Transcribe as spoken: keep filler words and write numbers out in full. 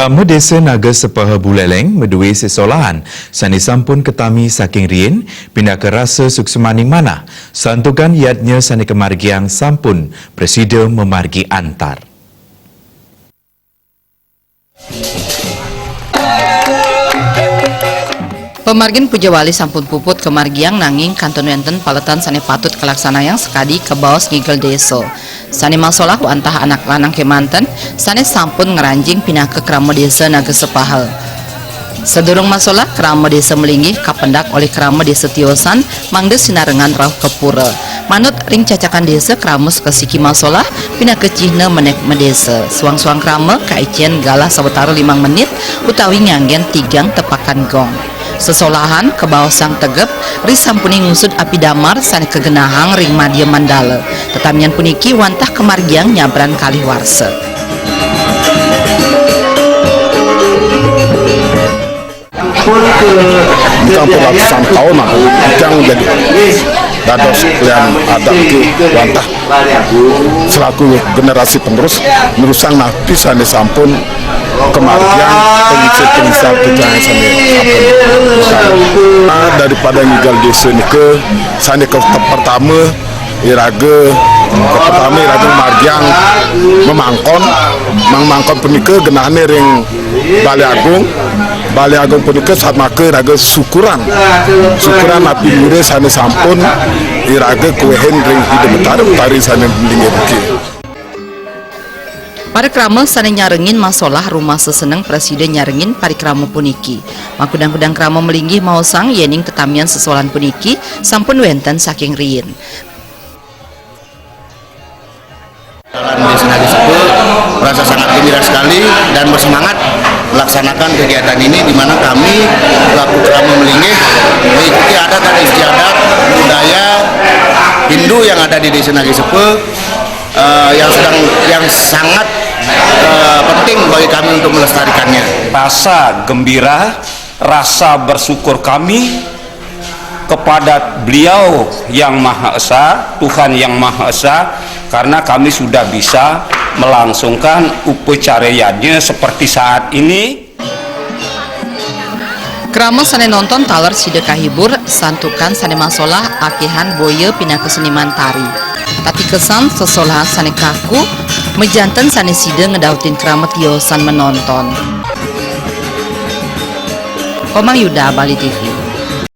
Krama Desa Naga Sepaha Buleleng madué sesolahan sané sampun katami saking riin, pinaka rasa suksmaning manah, santukan yadnya sané kamargiang sampun prasida mamargi antar. Pamargin pujawali sampun puput kamargiang, nanging kantun wénten paletan sané patut kalaksanayang sakadi kabaos ngigel désa. Sané masolah wantah anak lanang kémanten sané sampun ngranjing pinaka krama désa Naga Sepaha. Sadurung masolah, krama désa malinggih kapendak olih krama désa tiosan mangda sinarengan rauh ka pura. Manut ring cacakan désa, krama sakasiki masolah pinaka cihna menék madésa. Suang-suang krama kaicén galah sawatara limang menit utawi nganggén tigang tepakan gong. Sesolahan kabaosang tegep risampuné ngusud api damar sané kagenahang ring madya mandala. Tetamian puniki wantah kamargiang nyabran kalih warsa. Ingkang pun ratusan taun, ah, ingkang jadi dados lian adat ké wantah selaku generasi penerus nerusang napi sané sampun kamargiang pangicip-pangicip titiang sané sampun. Nah, daripada ngigel désa nika sané ke-, pertama iraga, pertama iraga margiang memangkon, mang mangkon punika genahné ring Balé Agung. Balé Agung punika satmaka iraga syukuran. Syukuran napi luhuré sané sampun iraga kuéhin ring Ida Betara Betari sané linggih niki. Para krama sané nyarengin masolah rumasa seneng prasida nyarengin parikrama puniki. Makudang-kudang krama malinggih maosang yéning tetamian sesolahan puniki sampun wénten saking riin. Jalan Desa Naga Sepuh merasa sangat gembira sekali dan bersemangat melaksanakan kegiatan ini, di mana kami selaku krama malinggih mengikuti adat dan istiadat budaya Hindu yang ada di Desa Naga Sepuh, eh, yang sedang, yang sangat, eh, penting bagi kami untuk melestarikannya. Rasa gembira, rasa bersyukur kami kepada Beliau Yang Maha Esa, Tuhan Yang Maha Esa, karena kami sudah bisa melangsungkan upacara yadnya seperti saat ini. Krama sané nonton taler sida kahibur, santukan sané masolah akéhan boya pinaka seniman tari. Tatikesan sesolahan sané kaku, majanten sané sida ngedautin krama tiosan menonton. Komang Yuda, Bali T V.